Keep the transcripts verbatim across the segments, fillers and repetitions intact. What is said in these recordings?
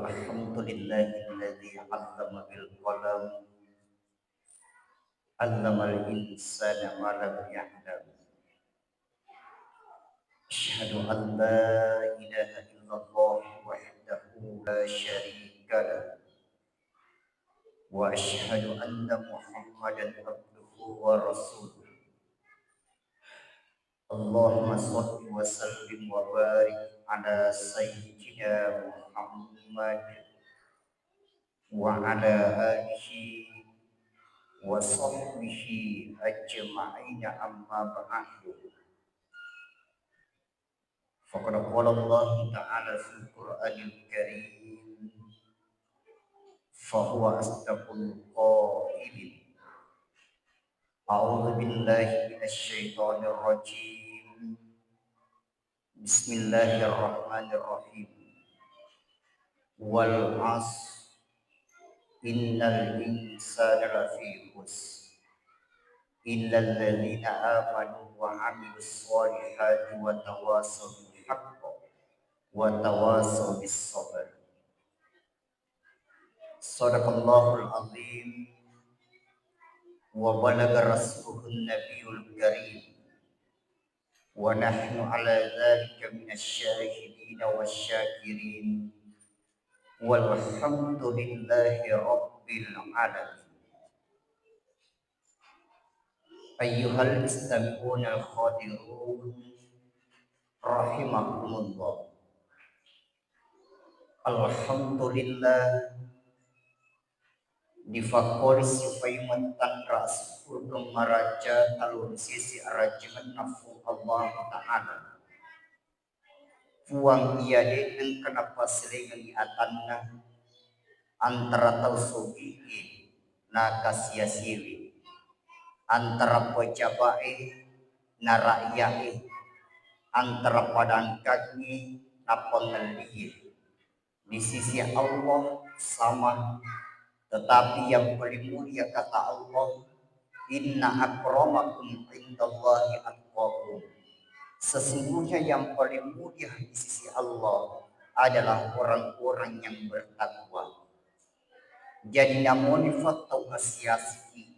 Alhamdulillahilladzi 'allama bil qalam, 'allamal insana ma lam ya'lam. Asyhadu an la ilaha illallah wahdahu la syarika lah. Wa asyhadu anna Muhammadan abduhu wa rasuluh. Allahumma shalli wa sallim wa barik ala sayyidina Muhammad wa ala alihi wa sahbihi ajma'in, amma ba'du. Faqad qala Allahu ta'ala fil Qur'anil Karim, fa huwa asdaqul qailin. A'udzu billahi minasy syaithanir rajim. Bismillahirrahmanirrahim. Wal 'asr, innal insana lafi khusr, illal ladzina amanu wa 'amilus shalihati wa tawasaw bil haqqi wa tawasaw bis sabr. Shadaqallahul azim wa balagha rasuluhun nabiyul karim. Wa nahnu ala dzalika minasy syahidin wasy syakirin. Walhamdulillahi rabbil alamin. Ayyuhal mustami'unal hadirun rahimakumullah. Alhamdulillah, difakkori sifa'i mettanra, syukur kemmaraja talo ri sisi arajangenna Puang Allah Ta'ala. Puang iya de' nengka napasilengengi atanna antara tau sogi'e na kasi-asiwe, antara pejabae na rakya'e, antara padangkangnge na pangellie. Di sisi Allah sama, tetapi yang paling mulia kata Allah, "Inna akramakum indallahi atqakum." Sesungguhnya yang paling mulia di sisi Allah adalah orang-orang yang bertakwa. Jadi namoni fattau asi-asiki,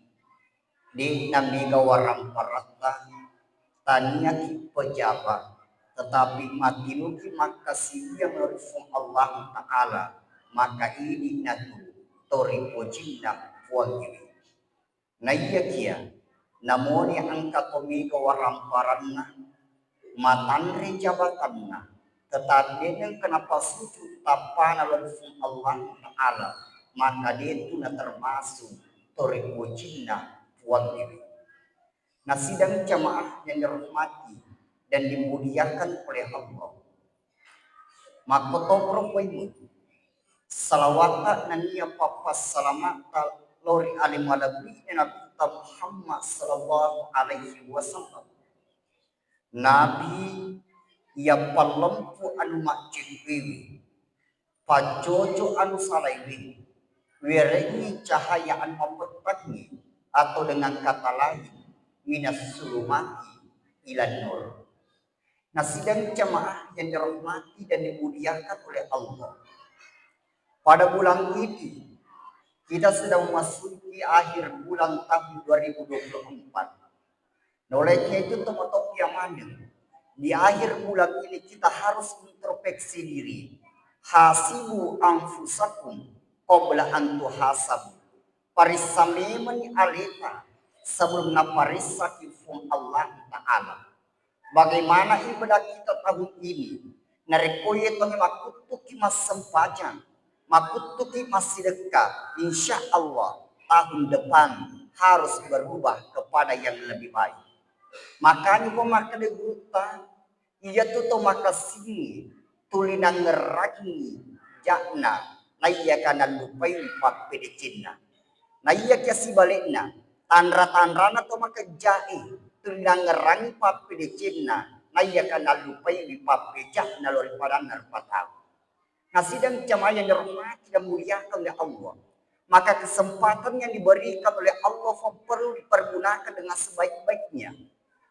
de' namega waramparatta, taniaki pejaba, tetapi matinuki makkasiwiang lao ri Puang Allah Ta'ala, maka idi natu to ripojinna Puangngewe. Naiyakia namoni engka to mega waramparanna, matanre jabatanna, tetapi de' nengka napasuju tappana lao ri Puang Allah Ta'ala, maka de' tu natermasuk to ripojinna Puangngewe. Nasidang jamaah yang dirahmati dan dimuliakan oleh Allah. Makkotoparo poimu, salawata nennia pappassalamata lao ri ale malebbi'na Nabitta Muhammad sallallahu alaihi wasallam. Nabi iya pallempu anu majjekkuewe, paccoco anu salaiwe, werengngi cahaya anu mapettangnge, atau dengan kata lain, minas sulumati ilan nur. Nasidang jamaah yang dirahmati dan dimuliakan oleh Allah. Pada bulan ini, kita sudah memasuki akhir bulan tahun dua ribu dua puluh empat. Nah, olehnya itu, teman-teman yang mana, di akhir bulan ini kita harus introspeksi diri. Hasibu anfusakum qabla an tuhasabu. Parissa memeni aleta sebelum naparissaki Puang Allah Ta'ala. Bagaimana ibadah kita tahun ini? Narekko iye tongi makkuttuki massempajang, makkuttuki massidekka, insya Allah tahun depan harus berubah kepada yang lebih baik. Makanya ko makkeda gurutta, iyatu to makessingngi tuli nangngerangngi ja'na, naiyaka nallupaiwi pappedecenna. Naiyakia sibalikna, tanra-tanrana to makejja'e tuli nangngerangngi pappedecenna, naiyaka nallupaiwi pappeja'na lao ri padanna rupa tau. Nasidang jamaah yang dirahmati dan muliakan oleh Allah, maka kesempatan yang diberikan oleh Allah perlu dipergunakan dengan sebaik-baiknya.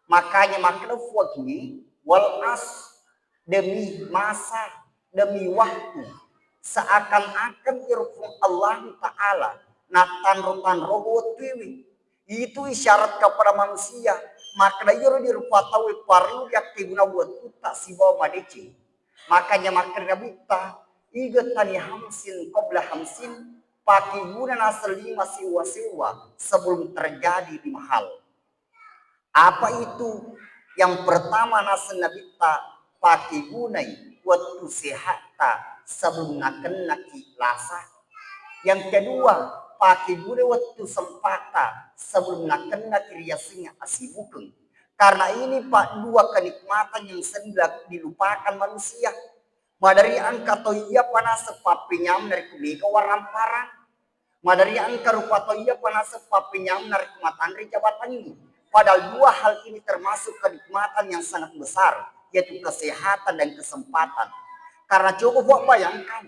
Makanya makkeda Puangnge, wal as, demi masa, demi waktu. Seakan-akan iro Puang Allahu Ta'ala nattanro-tanro wettuewe. Itu isyarat kepada manusia. Makkeda iyaro di rupa tauwe parellu yakkeguna wettutta sibawa madeceng. Makanya makkeda Nabitta, "Ightani hamsin qabla hamsin," pakiguna naseng lima sewwa-sewwa sebelum terjadi lima hal. Apa itu? Yang pertama naseng Nabitta, pakigunai wettu sehatta sebelum nakennaki lasa. Yang kedua, pakigunai wettu sempatta sebelum nakennaki riasengnge asibukeng. Karena ini, Pak, dua kenikmatan yang sering dila-, dilupakan manusia. Maderri engka to iya pa naseng pappenyameng narekko mega waramparang. Maderri engka rupa to iya pa naseng pappenyameng narekko matanre jabatangngi. Padahal dua hal ini termasuk kenikmatan yang sangat besar, yaitu kesehatan dan kesempatan. Karena coba Pak bayangkan,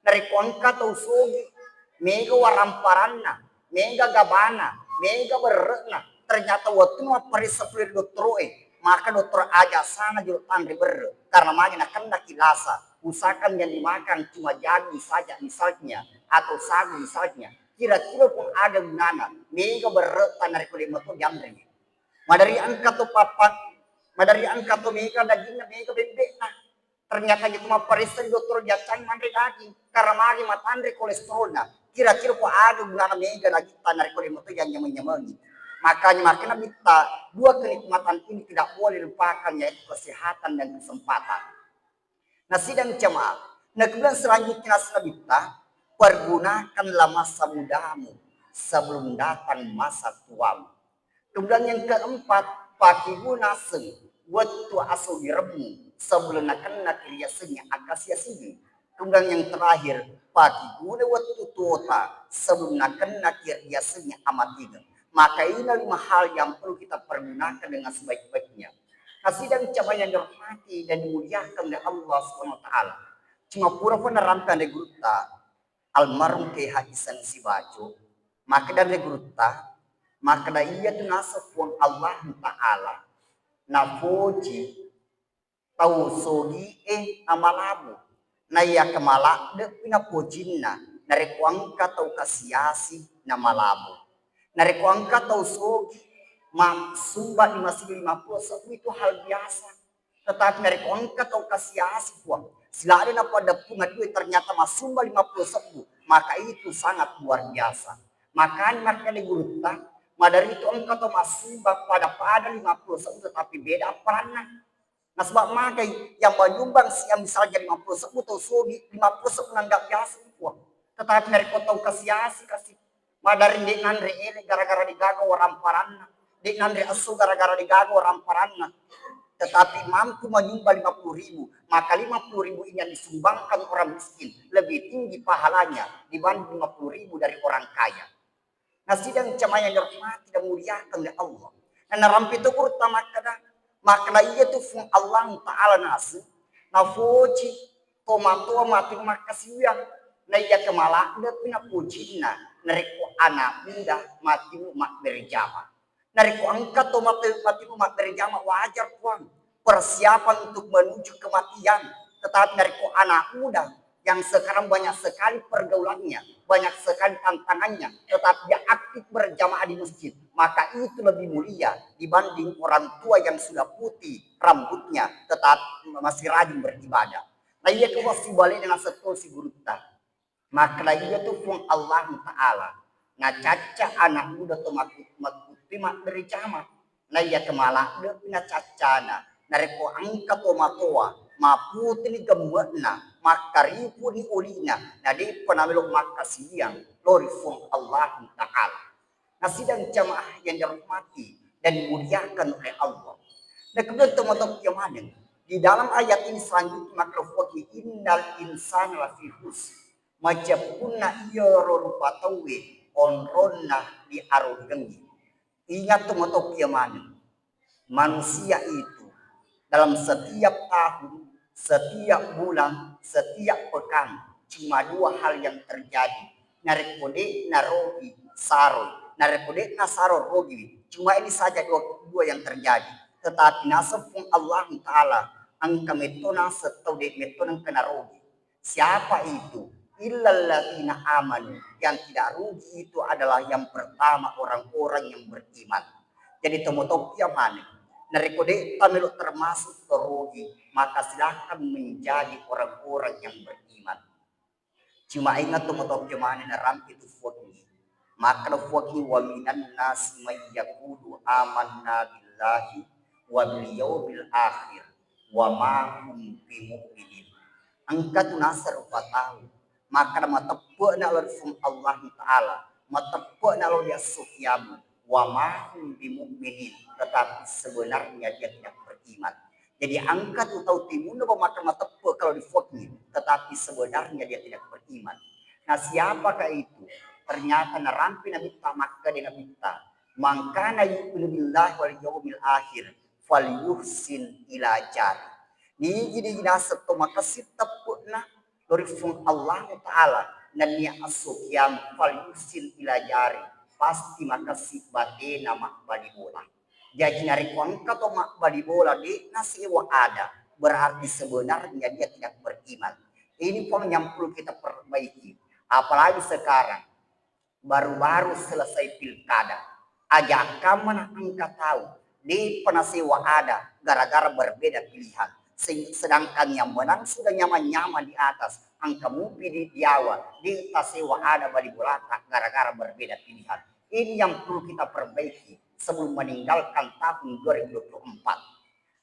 narekko engka tau sogi, mega waramparanna, mega gabana, mega berre'na, ternyata wettunna mapparessa pole ri dottoro'e, maka dottoro aja sana jolo tanre berre, karena magi nakennaki lasa, usahakan yang dimakan cuma jagung saja misalnya, atau sagu misalnya, kira-kira pun aga gunana, mega berre'ta narekko de' mato dianre. Maderri engka to pappa-, maderri engka to mega dagingna, mega bembe'na. Ternyata itu mapparessa di dottoro diaccang manre daging, karena magi matanre kolesterolna. Kira-kira ko aga gunana mega dagitta narekko de' mato dianyameng-nyamengi. Makanya makkeda Nabitta, dua kenikmatan ini tidak boleh lupakan, yaitu kesehatan dan kesempatan. Nah, sidang jamaah, nah, kemudian selanjutnya naseng Nabitta, pergunakanlah masa mudamu sebelum datang masa tuamu. Kemudian yang keempat, pakiguna naseng wettu asogiremmu sebelum nakennaki riasengnge akkasiasing. Kemudian yang terakhir, pakiguna wettu tuota sebelum nakennaki riasengnge amatigeng. Maka ini lima hal yang perlu kita pergunakan dengan sebaik-baiknya. Nah, sidang jamaah yang dirahmati dan dimuliakan oleh Allah Subhanahu wa Ta'ala. Cuma pura pun narampang dari gurutta, almarhum Kiai Haji Sanusi Baco, makkeda ri gurutta, makkeda iyatu naseng Puang Allahu Ta'ala napoji tau sogi'e namalabu, naiya kamaladde'pi napojinna, narekko engka tau kasiasi namalabu. Narekko engka tau sogi massumba di masigi lima pulo sebbu itu hal biasa. Tetapi narekko engka tau kasiasi Puang, siladde napaddeppungeng duwe ternyata massumba lima pulo sebbu, maka itu sangat luar biasa. Makanya makkeda gurutta, maderri tu engka tau massumba pada-pada lima pulo sebbu tetapi beda appalanna. Nasaba magai yang manyumbang siang misalnya lima pulo sebbu tau sogi, lima pulo sebbu nanggap biasa Puang. Tetapi narekko tau kasiasi kasi Maderri de' nanre ele gara-gara degaga waramparanna, de' nanre esso gara-gara degaga waramparanna, tetapi mampu menyumbang lima puluh ribu, maka lima puluh ribu ini yang disumbangkan orang miskin lebih tinggi pahalanya dibanding lima puluh ribu dari orang kaya. Nah, sidang jamaah yang dirahmati dan muliakan oleh Allah. Nah, narampe to gurutta makkeda, makkeda iya tu Puang Allah Ta'ala naseng, nafoji tomatoa matu makkasiwiang, naiya kamaladde'pi napojinna, narekko anak muda matu mabbere jama. Narekko engka to matu, matu mabbere jama, wajar Puang, persiapan untuk menuju kematian. Tetapi narekko anak muda yang sekarang banyak sekali pergaulannya, banyak sekali tantangannya, tetapi dia aktif berjamaah di masjid, maka itu lebih mulia dibanding orang tua yang sudah putih rambutnya, tetapi masih rajin beribadah. Nah, iya ko massibalikna naseng tosi gurutta. Makkeda iya tu Puang Allahu Ta'ala nacacca anak muda to makku-, makkutti mabbere jama. Naiya kamaladde'pi nacaccana. Narekko engka tomatoa, maputini gemme'na, makkaripuni olina, na de'pa namelo makkasiwiang lao ri Puang Allahu Ta'ala. Nah, sidang jamaah yang dirahmati dan dimuliakan oleh Allah. Nah, kemudian tomatoa maneng. Di dalam ayat ini selanjutnya makkeda Puang, "Innal insana lafi khusr." Maceppunna iyaro rupa tauwe onronna diarugengngi. Ingat tomatoa maneng. Manusia itu dalam setiap tahun, setiap bulan, setiap pekan, cuma dua hal yang terjadi. Narekko de' narogi, saroi. Narekko de' nasaro, rogi. Cuma ini saja dua, dua yang terjadi. Tetapi naseng Puang Allahu Ta'ala, engka metto naseng tau de' metto nengka narogi. Siapa itu? Illalladzina amanu, yang tidak rugi itu adalah yang pertama orang-orang yang beriman. Jadi tomatoa maneng. Narekko de' tamelo termasuk to rugi, maka silakan menjadi orang-orang yang beriman. Cuma ingat tomatoa maneng narampe tu fuangngi. Makkeda fuangngi, wa minan nasi may yaqulu amanna billahi wa bil yaumil akhir wa ma hum bimu'minin. Engka tu naseng rupa tau makkeda mateppe'na lao ri Puang Allahu Ta'ala, mateppe'na lao ri esso kiamat, wa ma hum bimu'minin, tetapi sebenarnya dia tidak beriman. Jadi engka tu tau timunna makkeda mateppe' kalau difuangngi, tetapi sebenarnya dia tidak beriman. Nah, siapakah itu? Ternyata narampe Nabitta, makkeda Nabitta, "Man kana yu'minu billahi wal yaumil akhir falyuhsin ila jari." Nigi-nigi naseng to makessing teppe'na lao ri Puang Allahu Ta'ala nennia esso kiamat, falyuhsin ila jari, pasti makessing batena mabbali bola. Jaji narekko engka to mabbali bola de' nasewa ada, berarti sebenarnya dia tidak beriman. Ini pun yang perlu kita perbaiki. Apalagi sekarang baru-baru selesai pilkada. Aja kamma na engka tau, de'pa nasewa ada gara-gara berbeda pilihan. Se-, sedangkan yang menang sudah nyaman-nyaman di atas, engka mupi di, di awa, de' tasewa ada bali bolata gara-gara berbeda pilihan. Ini yang perlu kita perbaiki sebelum meninggalkan tahun dua ribu dua puluh empat.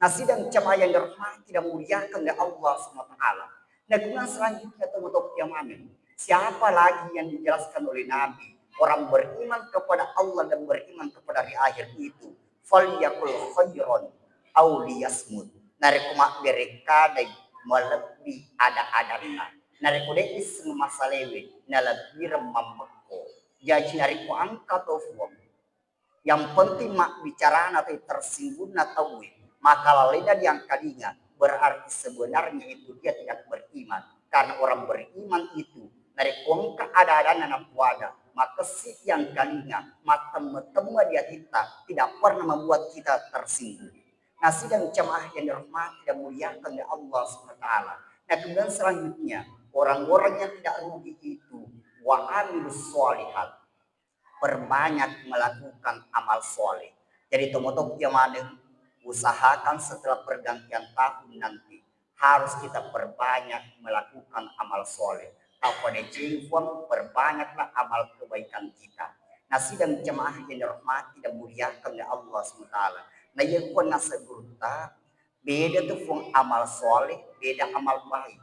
Nah, sidang jamaah yang dirahmati dan muliakan oleh Allah Subhanahu wa Ta'ala. Nah, kemudian selanjutnya, teman-teman yang mana? Siapa lagi yang dijelaskan oleh Nabi? Orang beriman kepada Allah dan beriman kepada hari akhir itu, falyakul khairan aw liyasmut. Narekko mabbere kadai, malebbi ada-adanna. Narekko de' isseng masalewe, nalebbireng mammekko. Jaji narekko engka to fuang, yang penting mabbicarana te tersinggungna tauwe, maka lalena diangkalinga, berarti sebenarnya itu dia tidak beriman. Karena orang beriman itu, narekko engka ada-adanna napuada, makessing diangkalinga, mattemme-temme di atitta, tidak pernah membuat kita tersinggung. Nah, sidang jamaah yang dirahmati dan muliakan oleh Allah Subhanahu wa Ta'ala. Nah, kemudian selanjutnya, orang-orang yang tidak rugi itu wa amilus shalihat, perbanyak melakukan amal soleh. Jadi, tomatoa maneng, usahakan setelah pergantian tahun nanti harus kita perbanyak melakukan amal soleh. Apa deceng Puang, perbanyaklah amal kebaikan kita. Nah, sidang jemaah yang dirahmati dan muliakan oleh Allah Subhanahu wa Ta'ala. Nah, iya Puang nasegurta, beda tuh Puang amal soleh, beda amal baik.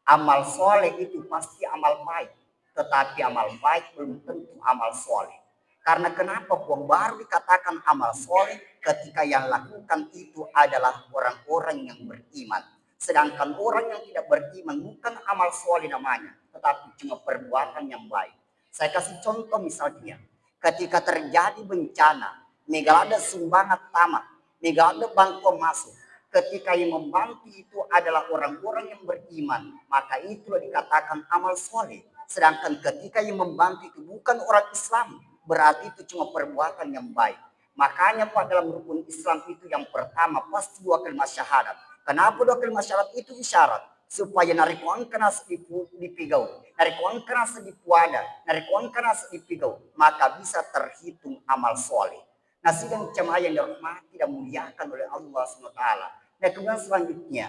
Amal soleh itu pasti amal baik, tetapi amal baik belum tentu amal soleh. Karena kenapa Puang baru dikatakan amal soleh? Ketika yang lakukan itu adalah orang-orang yang beriman. Sedangkan orang yang tidak beriman bukan amal soleh namanya, tetapi cuma perbuatan yang baik. Saya kasih contoh misalnya, ketika terjadi bencana, mega ladde sumbangan tama, mega ladde bantuan masuk. Ketika yang membantu itu adalah orang-orang yang beriman, maka itulah dikatakan amal soleh. Sedangkan ketika yang membantu itu bukan orang Islam, berarti itu cuma perbuatan yang baik. Makanya, Pak, dalam rukun Islam itu yang pertama pasti dua kalimat syahadat. Kenapa dua kalimat syahadat? Itu isyarat supaya narekko engka naseng dipu-, dipigau, narekko engka naseng dipuada, narekko engka naseng dipigau, maka bisa terhitung amal soleh. Nah, sidang jamaah yang dirahmati dan muliakan oleh Allah Subhanahu wa Ta'ala. Nah, kemudian selanjutnya,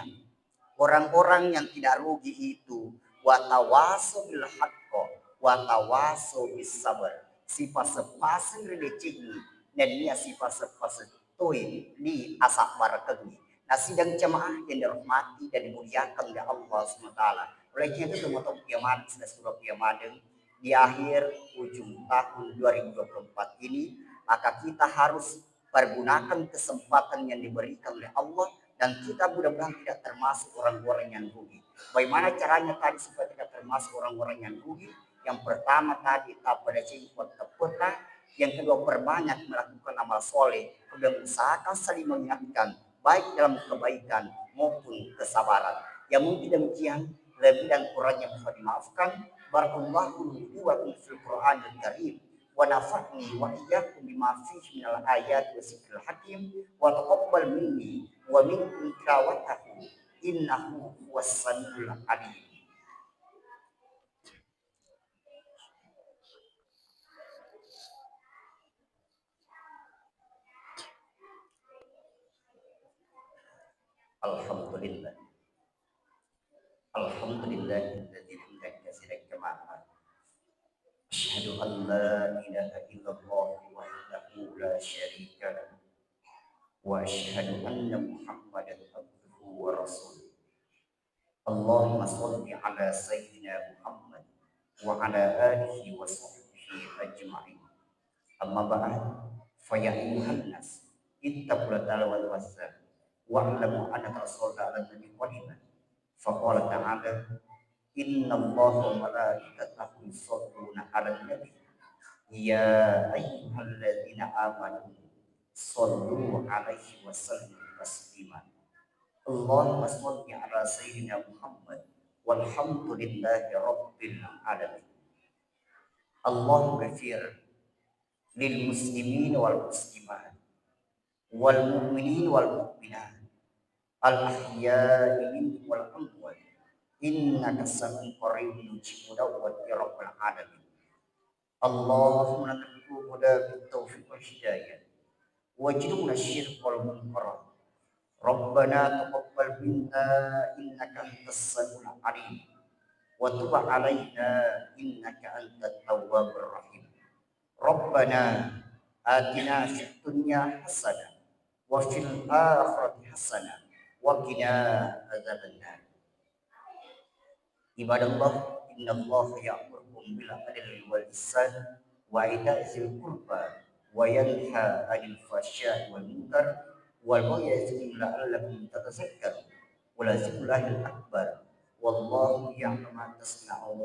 orang-orang yang tidak rugi itu watawasau bil haqqo, watawasau bis sabar. Sipaseng-paseng ri decengngi, nennia sipaseng-paseng toi ri asabbarakengngi. Nah, sidang jamaah yang dirahmati dan dimuliakan oleh Allah Subhanahu wa Ta'ala. Oleh karena itu, teman-teman, yang mana sudah surah yang mana di akhir ujung tahun dua ribu dua puluh empat ini, maka kita harus pergunakan kesempatan yang diberikan oleh Allah dan kita mudah-mudahan tidak termasuk orang-orang yang rugi. Bagaimana caranya tadi supaya tidak termasuk orang-orang yang rugi? Yang pertama tadi, tappa deceng Puang teppe'ta. Yang kedua, perbanyak melakukan amal soleh. Kemudian usahakan saling mengingatkan, baik dalam kebaikan maupun kesabaran. Ya, mungkin demikian, lebih dan kurangnya mohon dimaafkan. Barakallahu li wa lakum fil Qur'anil Karim. Wa nafa'ni wa iyyakum bima fihi minal ayati wa zikril hakim. Wa taqabbal minni wa minkum tilawatahu. Innahu huwas samiul alim. Bismillah. Alhamdulillahilladzi hamdan katsiran kama qala. Asyhadu an la ilaha illallah wahdahu la syarika lah. Wa asyhadu anna Muhammadan abduhu wa rasuluh. Allahumma shalli ala sayyidina Muhammad wa ala alihi wa sahbihi ajma'in. Amma ba'd, fa ya ayyuhan nas, ittaqu la ta'ala wal wasa, wa'lamu anna rasulullah ala nabi qadiman. Fa qala ta'ala, inna allaha wa malaikatahu yusalluna ala nabi. Ya ayyuhalladzina amanu sallu alaihi wa sallimu taslima. Allahumma shalli ala sayyidina Muhammad walhamdulillahi rabbil alamin. Allahumma ghafir lil muslimin wal muslimat wal mu'minin wal mu'minat al ahya'i minhum wal amwat innaka sami'un qaribun mujibud da'wat ya rabbal alamin. Allahumma lana al-huda bit taufiq wal hidayah. Wajnubna syirk wal munkarat. Rabbana taqabbal minna innaka antas samiul alim. Wa tub alaina innaka antat tawwabur rahim. Rabbana atina fid dunya hasanah wa fil akhirati hasanah wa qina adzabannar. Ibadallah, innallaha ya'murukum bil adli wal ihsan wa ita'i dzil qurba wa yanha 'anil fahsya'i wal munkar wal baghi ya'izukum la'allakum tadzakkarun. Wa ladzikrullahil akbar. Wallahu ya'lamu ma tasna'un.